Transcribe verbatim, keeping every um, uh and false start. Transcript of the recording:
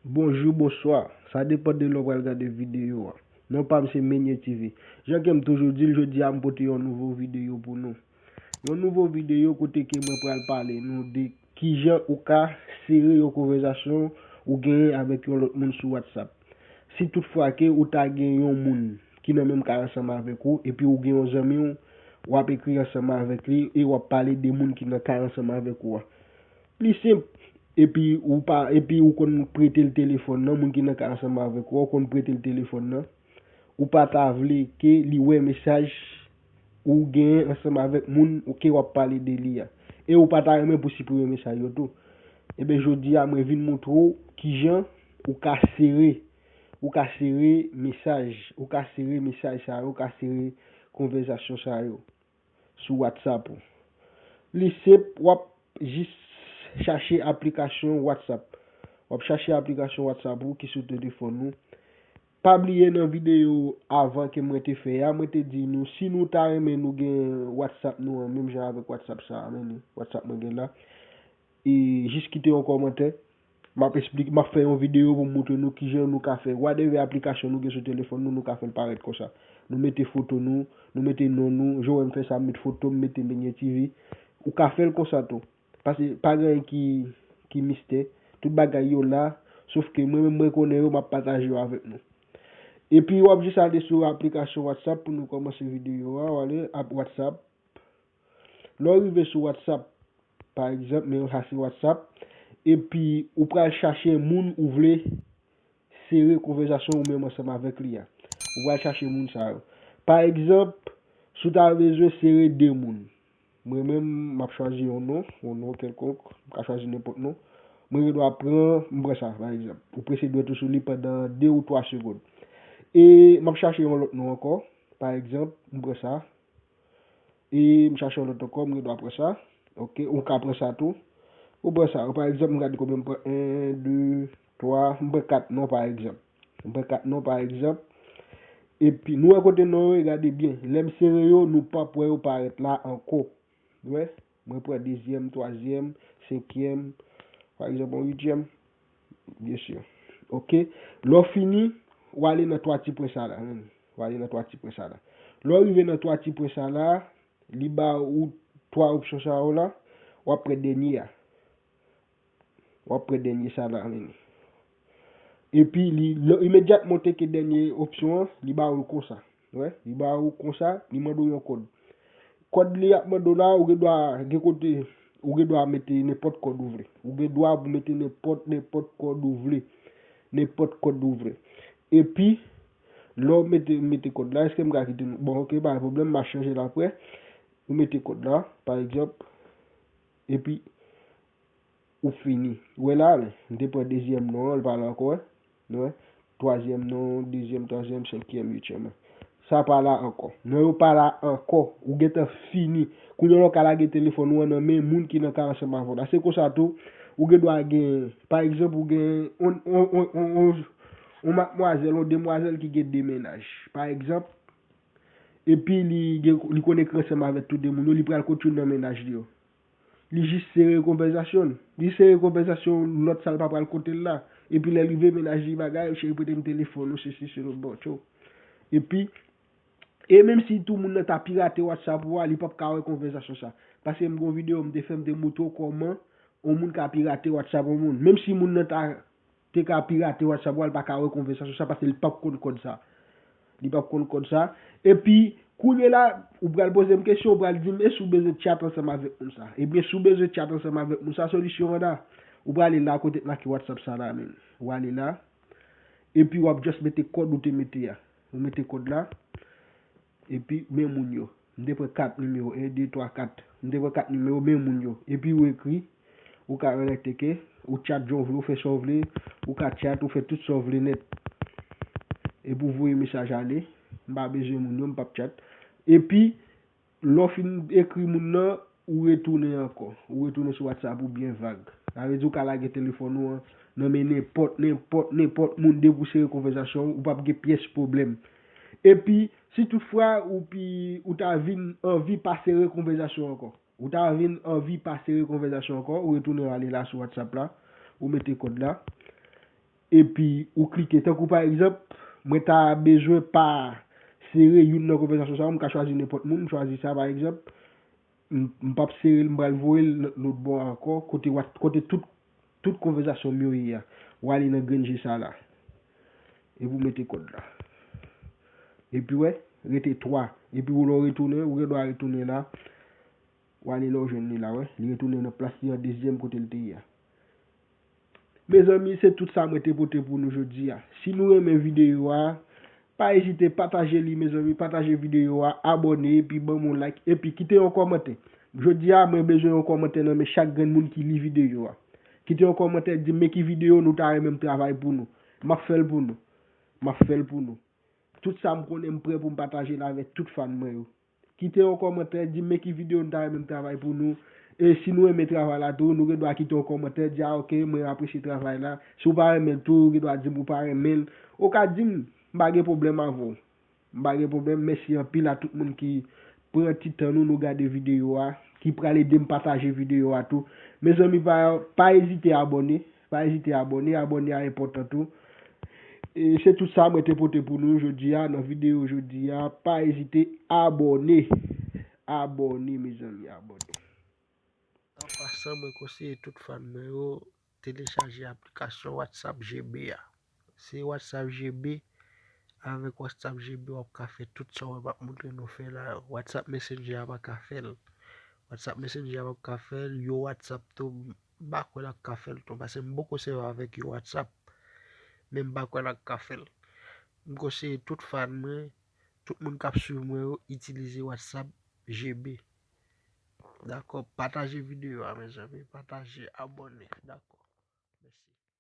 Bonjou, bonswa. Sa depann de lè w pral gade videyo a. Non pa m se Menye T V. Jan ke m toujou di l, jodi a m pote yon nouvo videyo pou nou. Yon nouvo videyo kote ke mwen pral pale nou de kijan ou ka sere yon konvèsasyon ou genyen avèk yon lòt moun sou WhatsApp. Si toutfwa ke ou ta gen yon moun ki nan menm kay ansanm avèk ou, epi ou gen yon zanmi w, w ap ekri ansanm avèk li e w ap pale de moun ki nan kay ansanm avèk ou a. Li senp. Epi ou pa, epi ou konn prete l telefòn nan, moun ki nan kay ansanm avèk ou, ou konn prete l telefòn nan. Ou pa ta vle ke li wè mesaj ou genyen ansanm avèk moun ou ke w ap pale de li a. E ou pa ta renmen pou siprime mesaj yo tou. Ebyen, jodi a, mwen vin montre w kijan ou ka sere, ou ka sere mesaj, ou ka sere mesaj sa yo, ou ka sere konvèsasyon sa yo sou WhatsApp ou. Li senp, w ap jis chache aplikasyon WhatsApp. W ap chache aplikasyon WhatsApp ou ki sou telefòn ou. Pa bliye nan videyo avan ke mwen te fè a, mwen te di nou, si nou ta renmen nou gen WhatsApp nou an, menm jan avèk WhatsApp sa a, men li, WhatsApp mwen gen la. E jis kite yon kòmantè. M ap esplike, m ap fè yon videyo pou m montre nou kijan nou ka fè. Whatever aplikasyon nou gen sou telefòn nou, nou ka fè l parèt konsa. Nou mete foto nou, nou mete non nou. Jan w wè m fè sa, m met foto m, mete Menye T V. Ou ka fè l konsa tou. Paske pa gen anyen ki, ki mistè. Tout bagay yo la, sof ke mwen menm mwen konnen yo, m ap pataje yo avèk nou. Epi w ap jis ale sou aplikasyon WhatsApp pou nou kòmanse videyo a. W ale ap WhatsApp. Lè w rive sou WhatsApp, pa egzanp, men sa se WhatsApp, epi ou pral chache moun ou vle sere konvèsasyon ou menm ansanm avèk li a. Ou pral chache moun sa yo. Pa egzanp, si w ta bezwen sere de moun, mwen menm, m ap chwazi yon non, yon non kèlkonk, m ka chwazi nenpòt non. Mwen gen dwa pran, m pran sa, pa egzanp. Ou prese dwèt ou sou li pandan de ou twa segonn. E m ap chache yon lòt non ankò, pa egzanp, m pran sa. E m chache yon lòt ankò, m gen dwa pran sa. Ok, ou ka pran sa tou. Ou pran sa, pa egzanp, m gade konbyen m pran. En, de, twa, m pran kat non, pa egzanp. M pran kat non, pa egzanp. Epi, nou wè kote non yo ye, gade byen. Lè m sere yo, nou p ap wè yo parèt la ankò. Ou wè? Mwen pran dezyèm, twazyèm, senkyèm, pa egzanp, yon uityèm. Byen si. Ok. Lè w fini, w ale nan twa ti pwen sa la, men. W ale nan twa ti pwen sa la. Lè w rive nan twa ti pwen sa la, li ba ou twa opsyon sa yo la, w ap pran dènye a. W ap pran dènye sa la, men. Epi, li, lè, imedyatman w teke dènye opsyon an, li ba ou l konsa. Wè, li ba ou konsa, li mande w yon kòd. Kòd li ap mande w la, ou gen dwa, gen kote, ou gen dwa mete nenpòt kòd ou vle. Ou gen dwa pou mete nenpòt, nenpòt kòd ou vle. Nenpòt kòd ou vle. Epi, lè w mete, mete kòd la, èske m ka kite nou? Bon, ok, pa gen pwoblèm, m a chanje l apre. Ou mete kòd la, pa egzanp. Epi, ou fini. Ou wè la, men, m te pran dezyèm non an, li pa la ankò, wè. Nou wè? Twazyèm non, dezyèm, twazyèm, senkyèm, uityèm. Sa pa la ankò. Non yo pa la ankò. Ou gentan fini. Kounye a la w ka lage telefòn ou an nan men moun ki nan kay ansanm avè w la. Se konsa tou, ou gen dwa gen, pa egzanp, ou gen on, on, on, on, on, on matmwazèl, on demwazèl ki gen de mennaj. Pa egzanp, epi li gen, li konn ekri ansanm avèk tou de moun yo, li pral kot youn nan mennaj li yo. Li jis sere konvèsasyon l. Li sere konvèsasyon lòt sa l pa pral kote l la. Epi lè l rive mennaj li bagay, cheri prete m telefòn ou, sesi, selo, bon, tchou. Epi, e menm si tou moun nan ta pirate WhatsApp ou a, li p ap ka wè konvèsasyon sa. Paske m gon videyo m te fè, m te montre w kòman yon moun ka pirate WhatsApp yon moun. Menm si moun nan ta te ka pirate WhatsApp ou a, li pa ka wè konvèsasyon sa paske li p ap konn kòd sa. Li p ap konn kòd sa. Epi, kounye la, ou pral poze m kesyon, ou pral di m, e si w bezwen tchat ansanm avèk moun sa? Ebyen, si w bezwen tchat ansanm avèk moun sa, solisyon an la. Ou prale la kote m make WhatsApp sa la, men. Ou ale la. Epi w ap just mete kòd ou te mete a. Ou mete kòd la. Epi men moun yo. M te pran kat nimewo, en, de, twa, kat. M te pran kat nimewo, men moun yo. Epi ou ekri, ou ka anlè teke, ou tchat jan w vle, ou fè sa w vle, ou ka tchat, ou fè tout sa w vle nèt. Epi ou voye mesaj ale, m pa bezwen moun yo, m p ap tchat. Epi, lè w fin ekri moun nan, ou retounen ankò. Ou retounen sou WhatsApp ou byen vag. Sa vle di ou ka lage telefòn ou an nan men nenpòt, nenpòt, nenpòt moun depi w sere konvèsasyon, ou p ap gen pyès pwoblèm. Epi, si toutfwa ou pi, ou ta vin anvi pa sere konvèsasyon ankò. Ou ta vin anvi pa sere konvèsasyon ankò, ou retounen ale la sou WhatsApp la, ou mete kòd la. epi ou klike. Tankou pa egzanp, mwen ta bezwen pa sere youn nan konvèsasyon sa yo, m ka chwazi nenpòt moun, m chwazi sa pa egzanp, m m p ap sere l, m pral voye l lòt bò a ankò, kote w a, kote tout, tout konvèsasyon m yo ye a. W ale nan grenn je sa la. Epi w mete kòd la. Epi wè, rete twa. Epi w lè w retounen, ou gen dwa retounen la. W ale la w jwenn li la, wè. Li retounen nan plas li an dezyèm kote l te ye a. Mezanmi, se tout sa mwen te pote pou nou jodi a. Si nou renmen videyo a, pa ezite pataje li, mezanmi, pataje videyo a, abòne, epi ban m yon like, epi kite yon kòmantè. Jodi a, mwen bezwen yon kòmantè nan men chak grenn moun ki li videyo a. Kite yon kòmantè, di m men ki videyo nou ta renmen m travay pou nou. M ap fè l pou nou. M ap fè l pou nou. Tout sa m konnen, m prè pou m pataje l avèk tout fan mwen yo. Kite yon kòmantè, di m men ki videyo nou ta renmen m travay pou nou. E si nou renmen travay la tou, nou gen dwa kite yon kòmantè, di a oke, mwen apresye travay la. Si w pa renmen l tou, ou gen dwa di m ou pa renmen l. Ou ka di m, m pa gen pwoblèm avè w. M pa gen pwoblèm, mèsi anpil a tout moun ki pran ti tan nou, nou gade videyo a, ki pral ede m pataje videyo a tou. Mezanmi, pa, pa ezite abòne, pa ezite abòne, abòne a enpòtan tou. E se tout sa mwen te pote pou nou jodi a, nan videyo jodi a. Pa ezite abòne. Abòne, mezanmi, abòne. An pasan, mwen konseye tout fan mwen yo telechaje aplikasyon WhatsApp G B a. Se WhatsApp G B, avèk WhatsApp G B w ap ka fè tout sa w wè m ap montre nou fè la yo. WhatsApp Messenger a pa ka fè l. WhatsApp Messenger a p ap ka fè l, yo WhatsApp tou, m pa kwè l ap ka fè l tou, paske m poko sèvi avèk yo WhatsApp, men m pa kwè l ap ka fè l. M konseye tout fan mwen, tout moun k ap swiv mwen yo, itilize WhatsApp G B. Dakò, pataje videyo a, mezanmi, pataje, abòne, dakò.